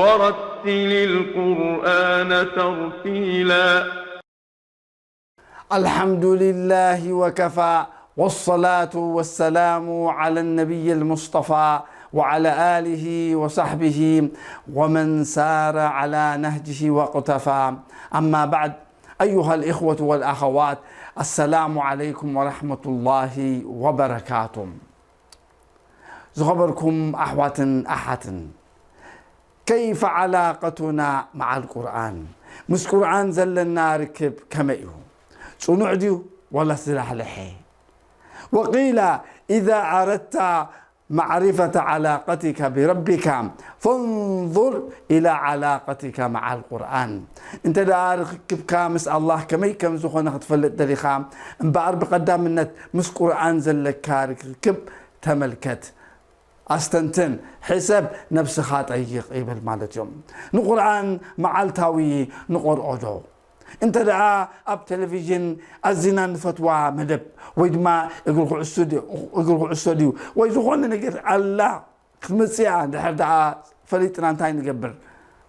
ورتل القرآن ترتيلا. الحمد لله وكفى، والصلاة والسلام على النبي المصطفى وعلى آله وصحبه ومن سار على نهجه واقتفى. أما بعد، أيها الإخوة والأخوات، السلام عليكم ورحمة الله وبركاته. ዝኸበርኩም ኣሕዋትን ኣሓትን፣ كيف علاقتنا مع القرآن؟ ምስ ቁርኣን ዘለና ርክብ ከመይ እዩ? ጽኑዕ ድዩ ወላስ ዝላሕለሐ? وقيل إذا أردت معرفة علاقتك بربك فانظر إلى علاقتك مع القرآن. እንተ ደኣ ርክብካ ምስ ኣላህ ከመይ ከም ዝኾነ ክትፈልጥ ደሊኻ እምበኣር ብቐዳምነት ምስ ቁርኣን ዘለካ ርክብ ተመልከት። ኣስተንትን፣ ሕሰብ፣ ነብስኻ ጠይቕ ይብል ማለት እዩ። ንቁርኣን መዓልታዊ ንቐርኦ ዶ? እንተ ደኣ ኣብ ቴሌቪዥን ኣዚና ንፈትዋ መደብ ወይ ድማ እግሪ ኩዕሶ ድዩ ወይ ዝኾነ ነገር ኣላ ክትመጽእ እያ እንድሕር ደኣ ፈሊጥና እንታይ ንገብር?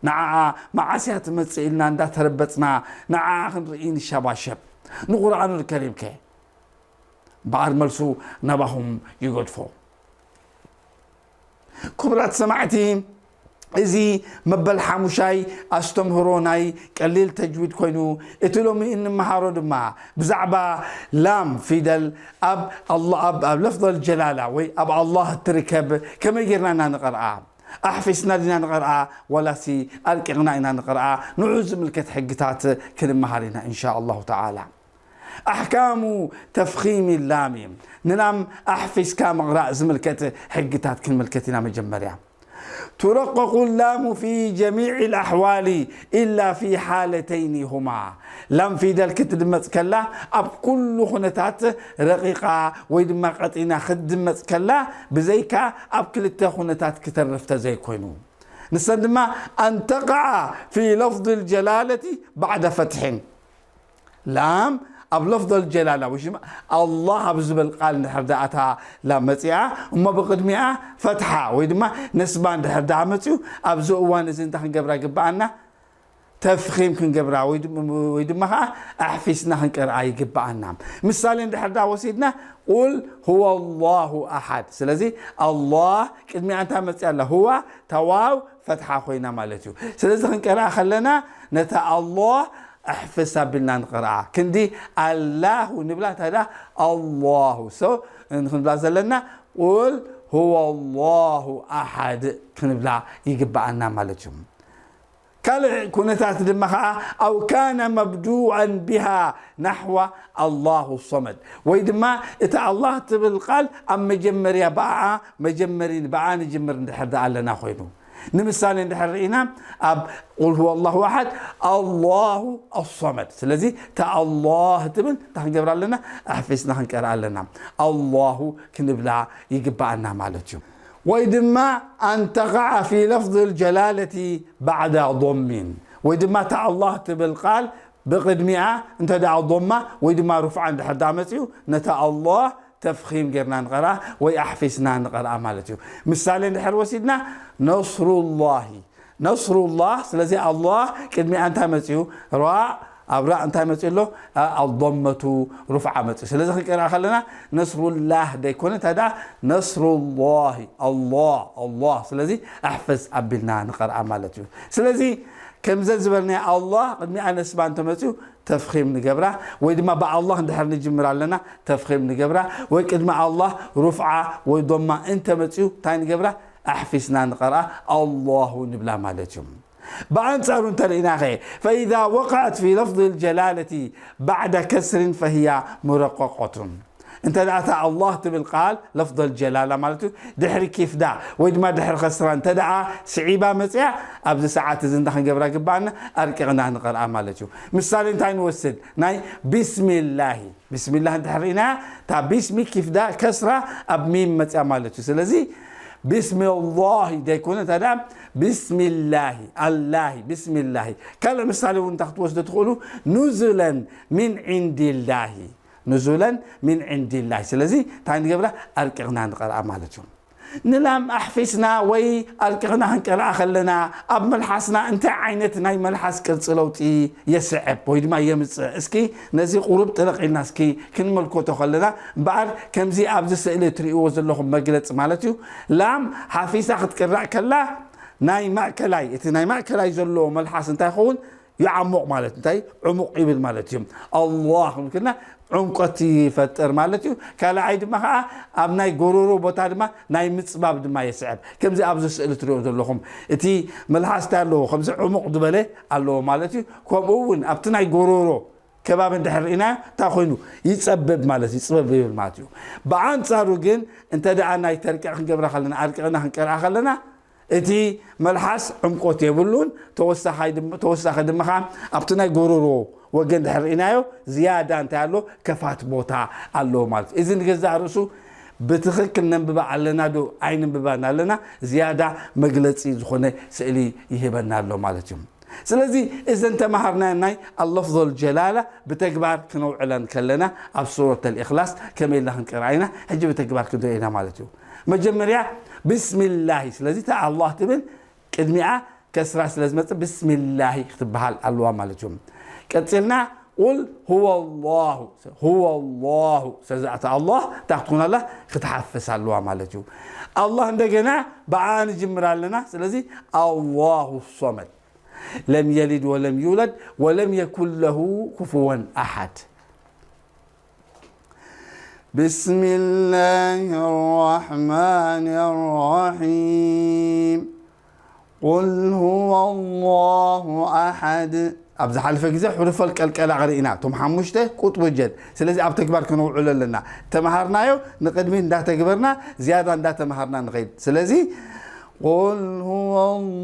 ንዓኣ መዓስ እያ ትመጽእ ኢልና እንዳተረበጽና ንዓኣ ክንርኢ ንሸባሸብ። ንቁርኣኑ ከሪምከ? እምበኣር መልሱ ናባኹም ይገድፎ። ክቡራት ሰማዕቲ፣ እዚ መበል ሓሙሻይ ኣስተምህሮ ናይ ቀሊል ተጅዊድ ኮይኑ፣ እቲ ሎሚ እንመሃሮ ድማ ብዛዕባ ላም ፊደል ኣብ ኣላ-፣ ኣብ፣ ኣብ ለፍዘል ጀላላ ወይ ኣብ ኣላህ እትርከብ ከመይ ጌርና ኢና ንቐርኣ? ኣሕፊስና ዲና ንቐርኣ ዋላሲ ኣርቂቕና ኢና ንቐርኣ? ንዑ ዝምልከት ሕግታት ክንመሃር ኢና ኢንሻ ኣላሁ ተዓላ። ኣሕካሙ ተፍኺም ላም፣ ንላም ኣሕፊስካ ምቕራእ ዝምልከት ሕግታት ክንምልከት ኢና። መጀመርያ ترقق اللام في جميع الأحوال إلا في حالتين هما. ላም ፊደል ክትድመጽ ከላ ኣብ ኩሉ ኩነታት ረቂቓ ወይ ድማ ቀጢና ክትድመጽ ከላ ብዘይካ ኣብ ክልተ ኩነታት ክተርፍ ተዘይኮይኑ። ንሰን ድማ أن تقع في لفظ الجلالة بعد فتح። ላም ኣብ ለፍዘል ጀላላ ወይ ድማ ኣላህ ኣብ ዝብል ቃል እንድሕር ደኣ እታ ላም መጺኣ እሞ ብቕድሚኣ ፈትሓ ወይ ድማ ነስባ እንድሕር ደኣ መጺኡ ኣብዚ እዋን እዚ እንታይ ክንገብራ ይግብኣና? ተፍኺም ክንገብራ ወይ ድም-፣ ወይ ድማ ኸዓ ኣሕፊስና ክንቀርኣ ይግብኣና። ምሳሌ እንድሕር ደኣ ወሲድና ቁል ሁወ ላሁ ኣሓድ። ስለዚ ኣላህ ቅድሚኣ እንታይ መጺኣ ኣላ? ሁዋ፣ እታ ዋው ፈትሓ ኮይና ማለት እዩ። ስለዚ ክንቀርኣ ከለና ነታ ኣላህ ኣሕፍስ ኣቢልና ንቕርኣ። ክንዲ ኣላሁ ንብላ እንታይ ደኣ ኣላሁ። So ክንብላ ዘለና ቁል ሁወ ላሁ ኣሓድ ክንብላ ይግብኣና ማለት እዩ። ካልእ ኩነታት ድማ ኸዓ ኣው ካነ መብዱኣን ቢሃ ናሕዋ ኣላሁ ሶመድ ወይ ድማ እታ ኣላህ ትብል ቃል ኣብ መጀመርያ ብኣኣ መጀመሪ ብኣኣ ንጅምር እንድሕር ደኣ ኣለና ኮይኑ ንምሳሌ እንድሕር ርኢና ኣብ ቁል ሁወ ኣላሁ ኣሓድ ኣላሁ ኣሶመድ። ስለዚ እታ ኣላህ ትብል እንታይ ክንገብር ኣለና? ኣሕፊስና ክንቀርእ ኣለና። ኣላሁ ክንብላ ይግብኣና ማለት እዩ። ወይ ድማ ኣን ተቃዓ ፊ ለፍዝ ልጀላለቲ ባዕዳ ዶሚን ወይ ድማ እታ ኣላህ ትብል ቃል ብቕድሚኣ እንተ ደኣ ዶማ ወይ ድማ ሩፍዓ እንድሕር ደኣ መፅኡ ነታ ኣላህ ተፍኺም ጌርና ንቐርኣ ወይ ኣሕፊስና ንቐርኣ ማለት እዩ። ምሳሌ እንድሕር ወሲድና ነስሩላሂ ነስሩላህ። ስለዚ ኣላህ ቅድሚኣ እንታይ መፅኡ? ራእ ኣብ ራእ እንታይ መፅኡ ኣሎ? ኣዶመቱ ሩፍዓ መፅኡ። ስለዚ ክንቀርኣ ከለና ነስሩላህ ደይኮነ እንታይ ደኣ ነስሩላሂ ኣላህ ኣላህ። ስለዚ ኣሕፍስ ኣቢልና ንቐርኣ ማለት እዩ። ስለዚ ከምዘን ዝበልናዮ ኣላህ ቅድሚኣ ነስባ እንተመፅኡ ተፍኺም ንገብራ ወይ ድማ ብኣላህ እንድሕር ንጅምር ኣለና ተፍኺም ንገብራ ወይ ቅድሚ ኣላህ ሩፍዓ ወይ ዶማ እንተመፅኡ እንታይ ንገብራ ኣሕፊስና ንቐርኣ ኣላሁ ንብላ ማለት እዩ። ብኣንፃሩ እንተርኢናኸ ፈኢዛ ወቀዐት ፊ ለፍዝ ልጀላለቲ ባዕዳ ከስሪን ፈህያ ሙረቀቆቱን እንተ ደኣ እታ ኣላህ ትብል ቃል ለፍዘል ጀላላ ማለት እዩ ድሕሪ ኪፍዳ ወይ ድማ ድሕሪ ከስራ እንተ ደኣ ስዒባ መፅያ ኣብዚ ሰዓት እዚ እንዳ ክንገብራ ግባኣና ኣርቂቕና ንቐርኣ ማለት እዩ። ምሳሌ እንታይ ንወስድ ናይ ቢስሚላሂ ቢስሚላህ እንድሕር ርኢና እታ ቢስሚ ኪፍዳ ከስራ ኣብ ሚም መፅያ ማለት እዩ። ስለዚ ቢስሚላሂ ደይኮነ እንታይ ደኣ ቢስሚላሂ ኣላሂ ቢስሚላሂ። ካልእ ምሳሌ እውን እንታይ ክትወስዶ ትኽእሉ ኑዙለን ሚን ዒንዲላሂ ኑዙለን ሚን ዒንዲላሂ። ስለዚ እንታይ ንገብራ ኣርቂቕና ንቐርኣ ማለት እዩ። ንላም ኣሕፊስና ወይ ኣርቂቕና ክንቀርኣ ከለና ኣብ መልሓስና እንታይ ዓይነት ናይ መልሓስ ቅርጺ ለውጢ የስዕብ ወይ ድማ የምጽእ? እስኪ ነዚ ቁሩብ ጥልቕ ኢልና እስኪ ክንምልከቶ ከለና እምበኣር ከምዚ ኣብዚ ስእሊ እትርእይዎ ዘለኹም መግለጺ ማለት እዩ። ላም ሓፊሳ ክትቅራእ ከላ ናይ ማእከላይ፣ እቲ ናይ ማእከላይ ዘሎ መልሓስ እንታይ ይኸውን? ይዓሙቕ ማለት እንታይ? ዕሙቕ ይብል ማለት እዩ። ኣላህ ክንብል ከለና ዕምቆት ይፈጥር ማለት እዩ። ካልኣይ ድማ ከዓ ኣብ ናይ ጎሮሮ ቦታ ድማ ናይ ምጽባብ ድማ የስዕብ። ከምዚ ኣብዚ ስእሊ ትሪኦ ዘለኹም እቲ መልሓስ እንታይ ኣለዎ? ከምዚ ዕሙቕ ዝበለ ኣለዎ ማለት እዩ። ከምኡ እውን ኣብቲ ናይ ጎሮሮ ከባቢ እንድሕር ርኢናዮ እንታይ ኮይኑ? ይጸብብ ማለት እዩ። ይጽበብ ይብል ማለት እዩ። ብኣንጻሩ ግን እንተ ደኣ ናይ ተርቂቕ ክንገብራ ከለና፣ ኣርቂቕና ክንቀርኣ ከለና እቲ መልሓስ ዕምቆት የብሉን። ተወሳኻይ ድም-፣ ተወሳኺ ድማ ከዓ ኣብቲ ናይ ጎሮሮ ወገን ድሕር ርኢናዮ ዝያዳ እንታይ ኣሎ? ከፋት ቦታ ኣለዎ ማለት እዩ። እዚ ንገዛእ ርእሱ ብትኽክል ነንብባ ኣለና ዶ ኣይንንብባን ኣለና ዝያዳ መግለጺ ዝኾነ ስእሊ ይህበና ኣሎ ማለት እዩ። ስለዚ እዘን ተማሃርናዮ ናይ ኣለፍዞል ጀላላ ብተግባር ክነውዕለን ከለና ኣብ ሱረት ኣልእኽላስ ከመይ ኢልና ክንቀርኣ ኢና? ሕጂ ብተግባር ክንሪኦ ኢና ማለት እዩ። መጀመርያ ብስሚላሂ፣ ስለዚ እታ ኣላህ ትብል ቅድሚኣ ከስራ ስለ ዝመጽእ ብስሚላሂ ክትበሃል ኣለዋ ማለት እዩ። ቀጺልና ቁል ሁወ ላሁ፣ ሁወ ላሁ፣ ስለዚ እታ ኣላህ እንታይ ክትኮን ኣላ? ክትሓፍስ ኣለዋ ማለት እዩ። ኣላህ እንደገና ብኣ ንጅምር ኣለና። ስለዚ ኣላሁ ሶመድ ለም የሊድ ወለም ዩውለድ ወለም የኩን ለሁ ኩፍወን ኣሓድ። بسم الله الرحمن الرحيم. قل هو الله أحد. ኣብ ዝሓለፈ ግዜ ሕሩፈል ቀልቀላ ርኢና፣ እቶም ሓሙሽተ ቁጥቡ ጀድ። ስለዚ ኣብ ተግባር ክነውዕሎ ኣለና። ተምሃርናዮ ንቕድሚት እንዳተግበርና፣ ዝያዳ እንዳተምሃርና ንኸይድ። ስለዚ ቁል ሁወ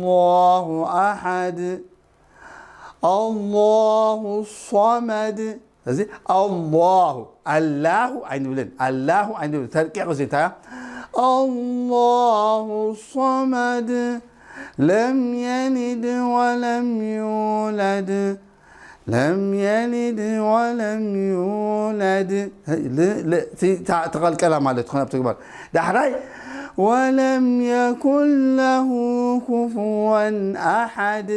ላሁ ኣሓድ፣ ኣላሁ ሶመድ። ስለዚ ኣላሁ፣ ኣላሁ ኣይንብልን፣ ኣላሁ ኣይንብልን። ተርቂቕ እዚ እንታይ? ኣላሁ ሶመድ፣ ለም የሊድ ወለም ዩውለድ፣ ለም የሊድ ወለም ዩውለድ። ል-፣ ል-፣ እቲ ታ-፣ ተቐልቀላ ማለት ትኾን ኣብ ተግባር። ዳሕራይ፣ ወለም የኩን ለሁ ኩፍወን ኣሓድ።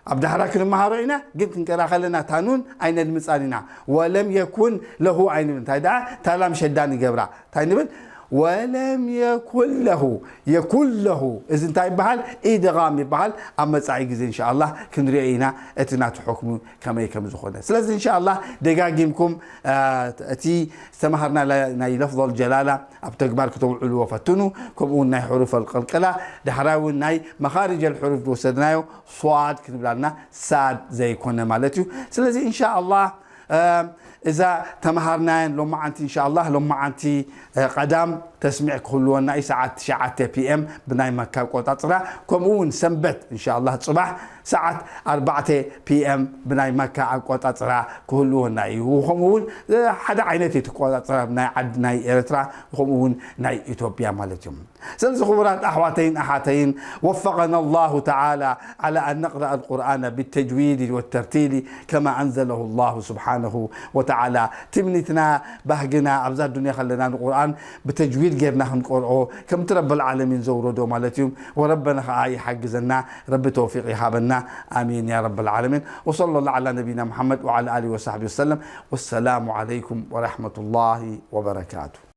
ኣብ ዳሕራ ክንመሃሮ ኢና፣ ግን ክንቀራ ከለና ታኑን ኣይነድምጻን ኢና። ወለም የኩን ለሁ ኣይንብል። እንታይ ደኣ? ታላም ሸዳ ንገብራ። እንታይ ንብል? ወለም የኩን ለሁ፣ የኩን ለሁ። እዚ እንታይ ይበሃል? ኢድጋም ይበሃል። ኣብ መጻኢ ግዜ እንሻኣላህ ክንሪኦ ኢና እቲ ናቱ ሕክሙ ከመይ ከም ዝኾነ። ስለዚ እንሻኣላህ ደጋጊምኩም፣ አ፣ እቲ ዝተምሃርና ላ-፣ ናይ ለፍዞል ጀላላ ኣብ ተግባር ክተውዕልዎ ፈትኑ። ከምኡ እውን ናይ ሕሩፍ ኣልቀልቀላ፣ ዳሕራይ እውን ናይ መኻሪጅ ኣልሕሩፍ ዝወሰድናዮ ሷድ ክንብላልና ሳድ ዘይኮነ ማለት እዩ። ስለዚ እንሻኣላህ፣ እ፣ እዛ ተምሃርናየን ሎማዓንቲ እንሻኣላህ፣ ሎማዓንቲ፣ እ፣ ቀዳም ተስሚዕ ክህልወና እዩ፣ ሰዓት ትሽዓተ ፒ ኤም ብናይ መካ ኣቆጻጽራ። ከምኡ እውን ሰንበት እንሻኣላህ ጽባሕ ሰዓት ኣርባዕተ ፒ ኤም ብናይ መካ ኣቆጻጽራ ክህልወና እዩ። ከምኡ እውን፣ እ፣ ሓደ ዓይነት እዩ እቲ ኣቆጻጽራ ናይ ዓድ-፣ ናይ ኤርትራ፣ ከምኡ እውን ናይ ኢትዮጵያ ማለት እዩ። ስለዚ ክቡራት ኣሕዋተይን ኣሓተይን፣ وفقنا الله تعالى على أن نقرأ القرآن بالتجويد والترتيل كما أنزله الله سبحانه وتعالى። ትምኒትና፣ ባህግና፣ ኣብዛ ዱንያ ከለና ንቁርኣን ብተጅዊድ ጌርና ክንቆርኦ ከምቲ ረብል ዓለሚን ዘውረዶ ማለት እዩ። ወረበና ኸዓ ይሓግዘና፣ ረቢ ተውፊቅ ይሃበና። ኣሚን ያ ረብል ዓለሚን። وصلى الله على نبينا محمد وعلى آله وصحبه وسلم. والسلام عليكم ورحمة الله وبركاته.